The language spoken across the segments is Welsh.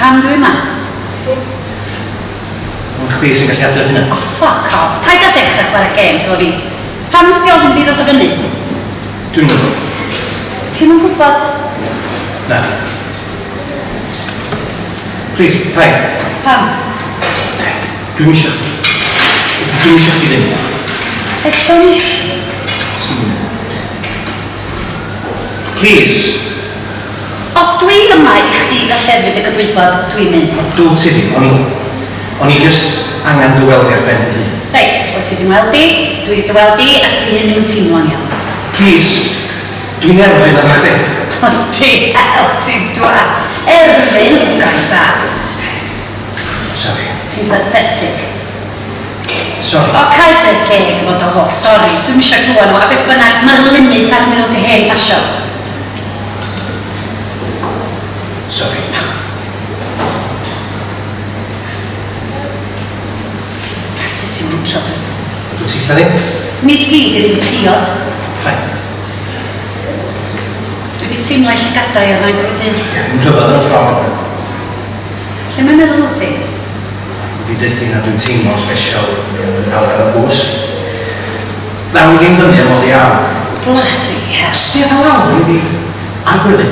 Pam dwi yma? Ond chdi sy'n gallu ateb hynna. Oh, fuck off. Paid â dechrau chwarae games efo fi. Pam nes di ofyn fi ddod o fyny? Dwi'm yn gwybod. Ti'm yn gwybod? Na. Plis, paid. Pam? Dwi'm isio chdi. Dwi'm isio chdi fynd. Rheswm? Swn i'n Plis. Os dwi yma i chdi gael lleddfu dy gydwybod, dwi'n mynd. Dwt ti ddim. O'n i... O'n i jyst angen dy weld di ar ben dy hun. Reit, wel ti 'di ngweld i, dwi 'di dy weld di, a dydi hyn ddim yn teimlo'n iawn. Plis, dwi'n erfyn arna chdi. Blydi hell, ti'n dwat. Erfyn? Gair da. Sori. Ti'n pathetic. Sori. O, cau dy geg efo dy holl soris, dwi'm isio clywed nhw, a beth bynnag, mae'r limit arnyn nhw 'di hen basio. Sori. A sut ti'n mentro, dwyt? Dwyt ti ddim? Nid fi di'r un priod. Paid. Dwi wedi teimlo ei llygadau arna i drwy'r dydd. Ie, yn rhyfedd yn y ffrog yna. Lle mae'n meddwl wyt ti? Wedi deutha i na dwi'n teimlo'n sbesial yn awr ar y bws. Ddaw i ddim fyny am oddi awr. Bloody hell. Stedda lawr i fi ar gwely.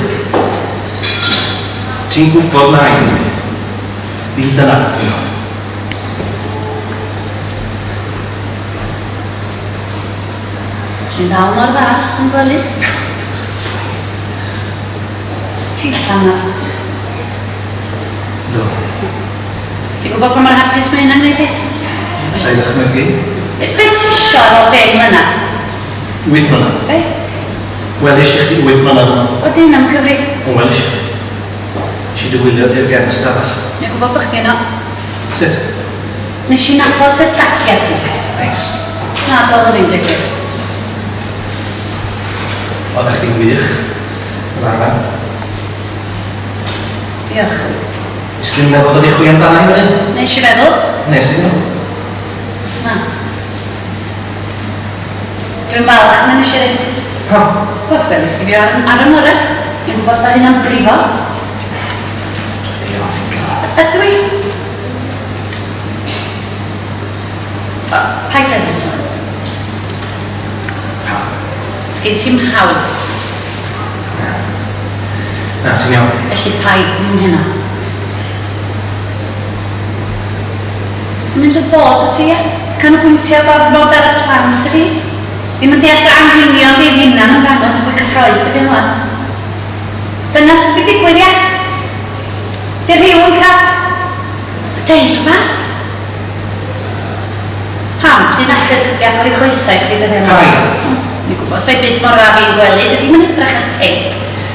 Ti'n gwybod na i ddim byd. Ddim dyna be ti'n meddwl. Ti'n dal mor dda yn gwely? Ti'n llanast. Yndw. Ti'n gwybod pa mor hapus mae hynna'n gwneud fi? Alla i ddychmygu. Be ti isio ar ôl 10 mlynedd? Wyth mlynedd. Be? Welis i chdi wyth mlynedd yn ôl. O, 'di hynna'm cyfri. O, welis i chdi. Nes i dy wylio di ar gefn y stafell. O'n i'n gwybod bod chdi yno. Sut? Nes i nabod dy dagiad di. Neis. Na, doedd o ddim, deud gwir. Oeddech chdi'n wych, fel arfer. Diolch. Nes ti'm meddwl dod i chwilio amdana i wedyn? Nes i feddwl. Nes di ddim? Na. Dwi'n falch na nes i ddim. Pam? Wel, fe nes ti fi ar, ar y ngorau. Dwi'n gwybod sa hynna'n brifo. Ie, ti'n gael. Ydw i? O, paid â dweud o. Pam? Sgin ti'm hawl. Na. Na, ti'n iawn. Felly paid, ddim heno. Yn mynd o bod wyt ti, ia? Canolbwyntio gormod ar y plant ydi? Ddim yn deall dy anghenion di'r hunan yn ddangos yn fwy cyffroes ydyn nhw. Dyna sydd wedi digwydd, ia? Di rhyw yn cap? Deud rhywbeth. Pam? Rhy knackered i agor ei choesau i chdi dyddiau 'ma? Paid! Dwi'n gwybod, sa i byth mor dda fi'n gwely, dydy hi'm yn edrach ar tape.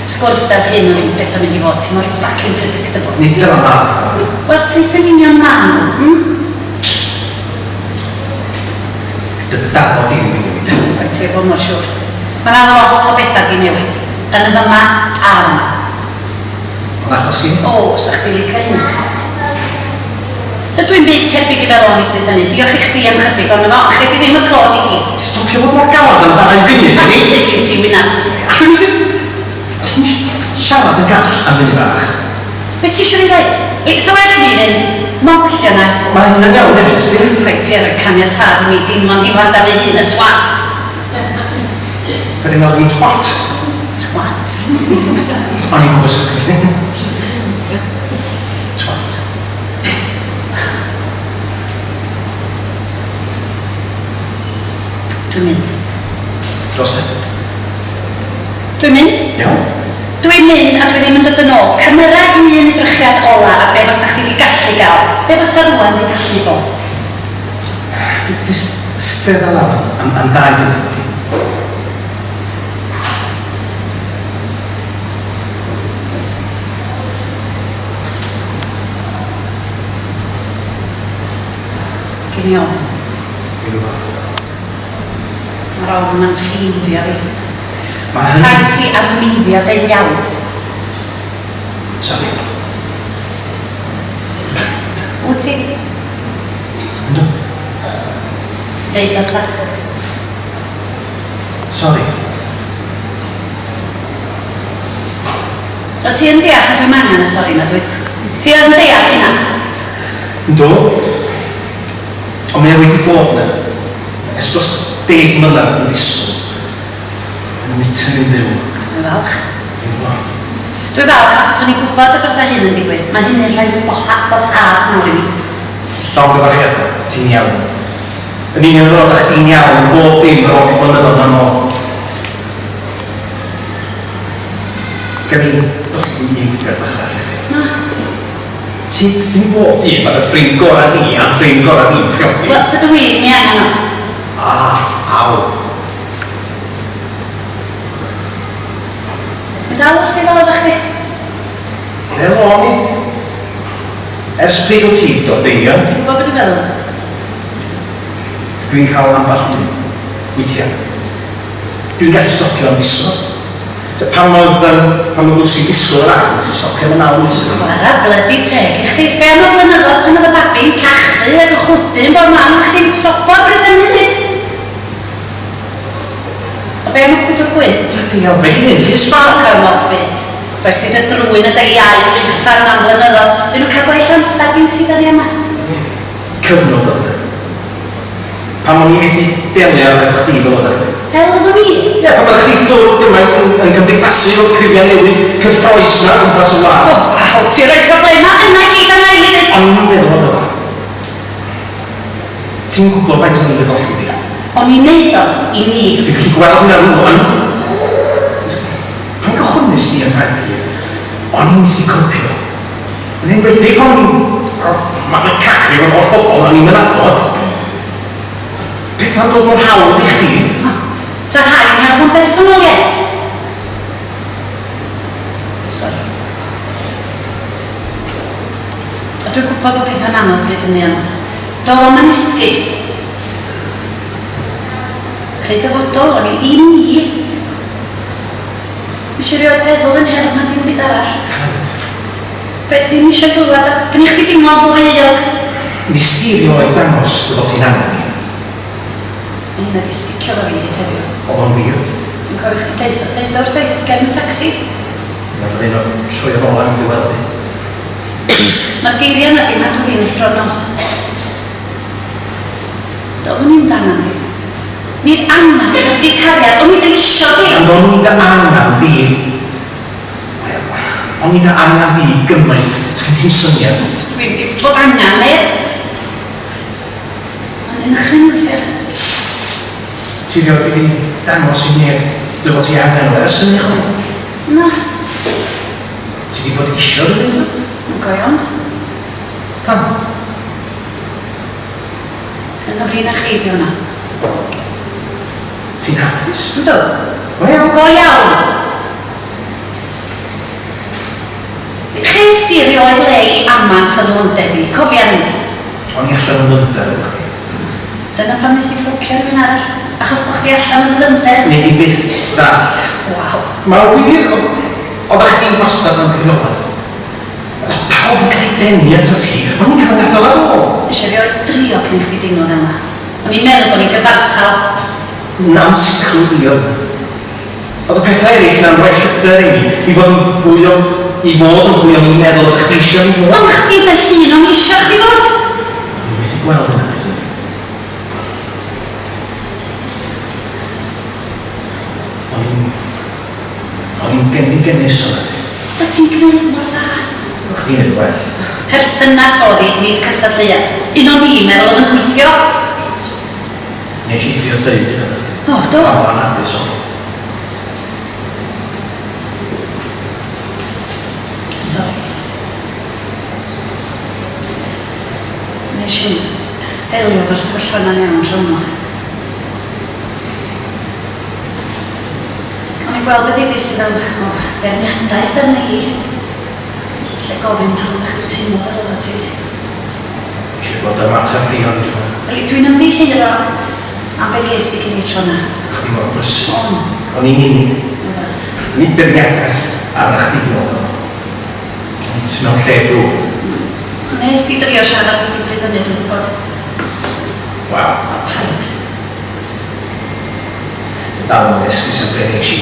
Wrth gwrs, fel hyn oedd pethau'n mynd i fod, ti mor fucking predictable. Nid dyma ma pethau. Wel, sut yn union ma nhw, hm? Dy dafod di ddim 'di newid. Paid ti â bod mor siŵr. Mae 'na lot o bethau 'di newid, yn y fama a yma. O'n achos i? O, 'sa chdi licio hynna, 'sat? Dydw i'm byd tebyg i fel o'n i bryd hynny. Diolch i chdi am chydig ohono fo, ond chei di ddim y clod i gyd. Stopio bod mor galad amdana i funud, ydi? Asu gin ti, Wynna. Allwn ni jyst... Allwn ni siarad yn gall am funud bach? Be ti isio fi ddeud? Ei, 'sa well i mi fynd. Mor wylltio 'na. Mae hynna'n iawn hefyd, 'sti? Paid ti â rhoi caniatâd i mi deimlo'n nheimladau fy hun yn twat. Be di'n meddwl fi'n twat? Twat. O'n i'n gwybod sut chdi. Twat. Dwi'n mynd. Dros te. Dwi'n mynd. Iawn. Dwi'n mynd a dwi ddim yn dod yn ôl. Cymera un edrychiad ola ar be fysa chdi 'di gallu gael. Be fysa rŵan 'di gallu bod. Jyst stedda lawr am am ddau funud. Gin i ofn. Fi'n gwybod. Mae'r ofn 'na'n ffeindio fi. Mae hynny... Rhaid ti armeiddio deud iawn. Sori. Wyt ti? Yndw. Deud o ta. Sori. O ti yn deall nad dwi'm angen y sori 'na dwyt? Ti yn deall hynna? Yndw. Ond mae o wedi bod 'na ers dros deg mlynedd yn ddisgwyl. Yn mytyn i'n fyw. Dwi'n falch. Dwi'n gwybod. Dwi'n falch achos o'n i'n gwybod y bysa hyn yn digwydd. Mae hynny'n rhoi boha- boddhad mawr i mi. Llongyfarchiadau, ti'n iawn. Yn union fel oeddach chdi'n iawn yn bob dim yr holl flynyddoedd 'na nôl. Gawn ni golli un peth bach arall i chdi? Na. Ti dim bob dydd ma' dy ffrind gora di a'n ffrind gora fi'n priodi. Wel, tydw i ddim ei angen o. Ah, aw. Ti'n dal wrthi fel oeddach chdi? Fel o'n i. Ers pryd wyt ti 'di dod Deiniol? Ti'n gwybod be dwi'n feddwl? Dwi'n cael ambell un. Weithiau. Dwi'n gallu stopio am fisoedd. Pan oedd yym pan oedd Lucy'n disgwyl yr ail, nes i stopio am y naw mis. Chwara blydi teg i chdi. Be am y blynyddoedd pan oedd y babi'n cachu ac yn chwydu yn bob man a chdi'n sobor bryd hynny 'fyd? A be am y pwdwr gwyn? Blydi hell, be di hyn? Llys Fuck I'm off it. Rhois ti dy drwyn a dy iau drwy uffern am flynyddoedd. Dyn nhw'n cael gwell amser gin ti ddyddia 'ma. Cyfnod oedd hynna. Pan o'n i'n methu delio efo chdi fel oeddach chdi. Fel oeddwn i? Ie, pan oeddach chdi ffwrdd gymaint yn yn cymdeithasu efo'r criwiau newydd cyffrous 'na o gwmpas y wlad. O waw, ti'n rhoi problemau yna i gyd arna i hefyd! O'n i'm yn feddwl o fela. Ti'n gwybod faint o'n i'n dy golli di? O'n i'n neud o i ni. Dwi'n gallu gweld hynna rŵan. Pan gychwynnes di yng Nghaerdydd, o'n i'n methu copio. Yn enwedig pan o'n i'n malu cachu efo'r holl bobl o'n i'm yn nabod. Pethau'n dod mor hawdd i chdi. Sa rhai yn help o'n bersonoliaeth. Sori. A dwi'n gwybod bod pethau'n anodd bryd hynny ond doedd o'm yn esgus. Creu dyfodol o'n i i ni. Nes i rioed feddwl yn nherm na dim byd arall. Be, ddim eisiau glywed o. Gwneud chdi deimlo'n fwy euog. Nes di rioed dangos dy fod ti'n angen fi. Mae hynna di sticio efo fi hyd heddiw. Oedd o'n wir? Dwi'n cofio chdi deutha, deud o wrtha i, gefn y tacsi. Nath o un o'r sioeau ola i fi weld hi. Mae'r geiriau yna di nghadw fi'n effro'n nos. Doeddwn i'm d'angan di. Nid angan ydi cariad, o'n i dy isio di! Ond o'n i dy angan di. O'n i dy angan di gymaint, sgen ti'm syniad. Dwi'm di bod angan neb. Mae'n nychrynu weithiau. Ti rioed wedi dangos i neb dy fod ti angen o ers hynny chwaith? Na. Ti di bod isio rhywun ta? Yn go iawn. Pam? Yn nghyfrinach chi di hwnna. Ti'n hapus? Yndw. Go iawn? Go iawn! Ches di erioed le i aman ffyddlondeb i, cofia hynny. O'n i allan yn London efo chdi. Dyna pam nes di ffwcio rhywun arall, achos bo chdi allan yn London. Nei di byth ddallt. Waw. Mae'n wir, oeddach chdi wastad mewn rheolaeth. Oedd pawb yn cael eu denu atat ti, o'n i'n cael 'y ngadael ar ôl. Nes i erioed drio gwneud chdi deimlo fel 'na. O'n i'n meddwl bod ni'n gyfartal. Na'n sicrwydd i oedd hynny. Oedd y pethau eraill 'na'n rhoi hyder i mi, i fod yn fwy o... i fod yn fwy o'n i'n meddwl oeddech chdi eisiau fi fod. Ond chdi dy hun o'n i isio chdi fod! O'n i'n methu gweld hynna pryd hynny. O'n i'n... O'n i'n genfigennus oeddet ti. Oeddet ti'n gwneud mor dda. O'ch chdi'n neud yn well. Perthynas oedd hi, nid cystadleuaeth. Un o'n i'n meddwl oedd yn gweithio. Nes i drio deud hynna wrtha chdi. O, do? Pa mor anhapus o'n i. Sori. Nes i'm delio efo'r sefyllfa 'na'n iawn tro 'ma. O'n i'n gweld be ddudis ti fel, o, beirniadaeth arna i. Lle gofyn pam oeddach chdi'n teimlo fel oeddat ti. Eisiau gweld dy ymateb di o'n i dwi'n meddwl. Wel, dwi'n ymddiheuro am be ges di gin i tro 'na. O'ch chdi mor brysur. O'n. O'n i'n unig. Oeddat. Nid beirniadaeth arna chdi dwi'n meddwl. O'n i jyst mewn lle drwg. Nes di drio siarad efo fi bryd hynny dwi'n gwybod. Waw. O paid. Dal yn esgus am be nes i.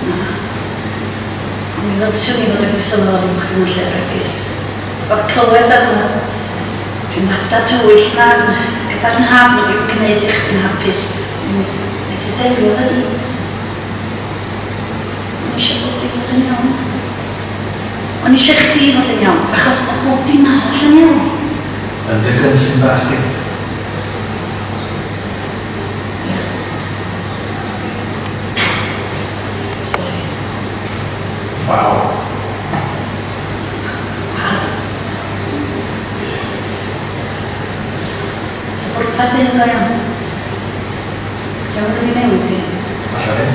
Na. Ond mi ddylswn i fod wedi O'n i sylweddoli bod chdi mewn lle bregus. Oedd clywed am y teimladau tywyll 'na yn gadarnhad mod i'n gwneud i chdi'n hapus. O'n i'n methu delio efo hynny. O'n i eisiau bob dim fod yn iawn. O'n i eisiau chdi fod yn iawn, achos oedd bob dim arall yn iawn. Yn dy gynllun bach di. Ia. Sori. Waw. Waw. So bwrpas hyn go iawn? Iawn wedi newid di? Falla ddim.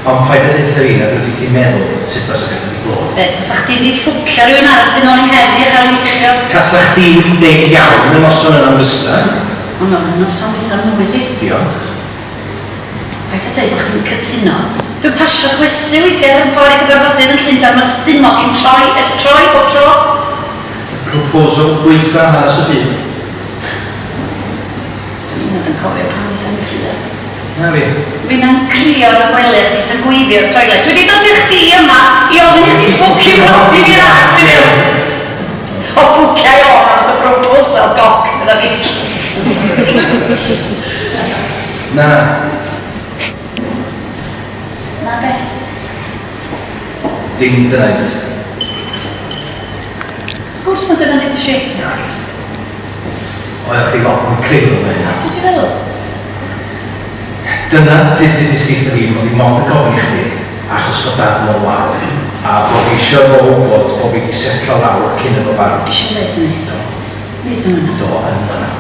Ond paid â deutha fi nad wyt ti'n meddwl sut fasa pethau wedi bod. Be, tasa chdi wedi ffwcio rhywun arall tu nôl i nghefn i a chael ei feichio? Tasa chdi wedi deud iawn y noson yna yn fysa? Ond oedd y noson ddwytha yn mwy fi. Diolch. Paid â deud bod chdi'n cytuno. Dwi'n pasio gwesty weithiau ar 'y ffordd i gyfarfodydd yn Llundain, mae stumog i'n troi, y troi bob tro. Y proposal gwaetha yn hanes y byd. Dwi'm hyd yn oed yn cofio pan wnaethon ni ffraeo. Na fi. Finna'n crio yn y gwely a chditha'n gweiddi o'r toilet, 'Dwi 'di dod i chdi yma i ofyn i chdi ffwcin priodi fi ar ras fi fyw! O ffwciai o am fod y proposal goc, medda fi. Na. Na be? Dim dyna ddudes di. Wrth gwrs ma dyna ddudes i. Naci. Oeddach chdi lot mwy cryf na hynna. Be ti'n feddwl? Dyna pryd ddudes di wrtha fi mod i mond yn gofyn i chdi achos bod Dad mor wael a bod fi isio fo wybod bod fi di setlo lawr cyn iddo farw. Nes i'm ddeud hynny. Do. Neud yn fan'na. Do, yn fan'na.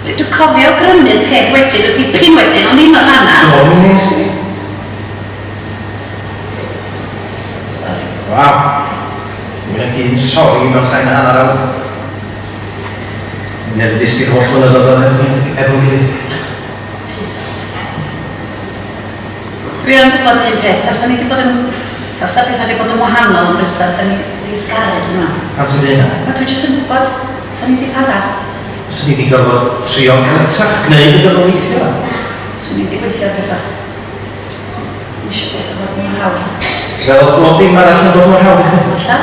Dwi'n cofio awgrymu'r peth wedyn, y dipyn wedyn, ond ddim yn fan'na. Do, mi wnes di. Sori. Waw. Mwy nag un sori mewn llai na hanner awr. Mi na ddudis di'r holl flynyddoedd oedd efo'n gilydd. Piss off. Dwi yn gwybod un peth, tasa ni 'di bod yn... tasa pethau 'di bod yn wahanol yn Brysta, 'sa ni 'di ysgaru dwi meddwl. Pam ti'n deud 'na? Wel, dwi jyst yn gwybod, 'sa ni 'di para. 'Swn i 'di gorfod trio'n galetach, gneud iddo fo weithio. 'Swn i 'di gweithio ar pethau. O'n i isio pethau fod mor hawdd. Fel oedd bob dim arall yn dod mor hawdd i chdi. Falla.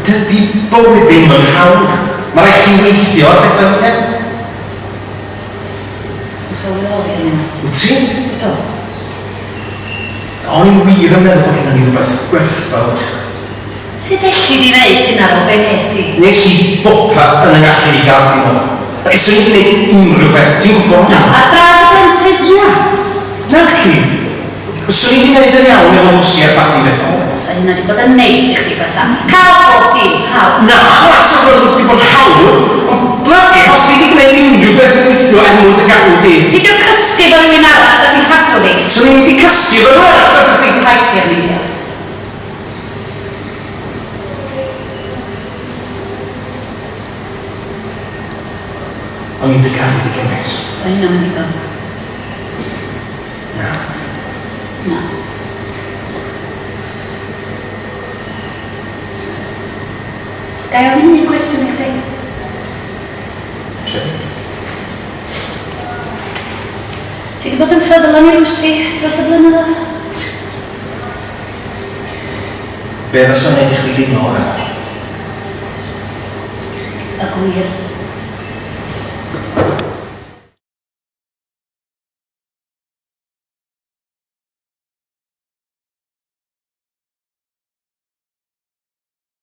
Dydi bywyd ddim yn hawdd. Mae rhaid chdi weithio ar bethau weithiau. Dwi'n sylweddoli hynny nawr. Wyt ti? Ydw. O'n i wir yn meddwl bod gennon ni rhywbeth gwerthfawr. Sut elli di ddeud hynna ar ôl be nes di? Nes i bopeth yn 'y ngallu i gael chdi nôl. Swn i'n gwneud unrhyw beth, ti'n gwybod hynna. Ar draul dy blentyn? Ia. Naci. Swn i 'di neud yn iawn efo Mwsi a'r babi 'fyd. O, sa hynna 'di bod yn neis i chdi bysa. Cael bob dim hawdd. Na, sa fo 'di bod yn hawdd, ond bloody hell, swn i 'di gwneud unrhyw beth i weithio er mwyn dy gadw di. Peidio cysgu efo rhywun arall sa ti'n nghadw fi. Swn i'm 'di cysgu efo rhywun arall tasa chdi. Paid ti â meiddio. O'n i'n dy garu di gymaint. Oedd hynna'm yn ddigon. Na. Na. Ga i ofyn un cwestiwn i chdi? Siŵr. Ti 'di bod yn ffyddlon i Lucy dros y blynyddoedd? Be' fasa'n neud i chdi deimlo ora? Y gwir.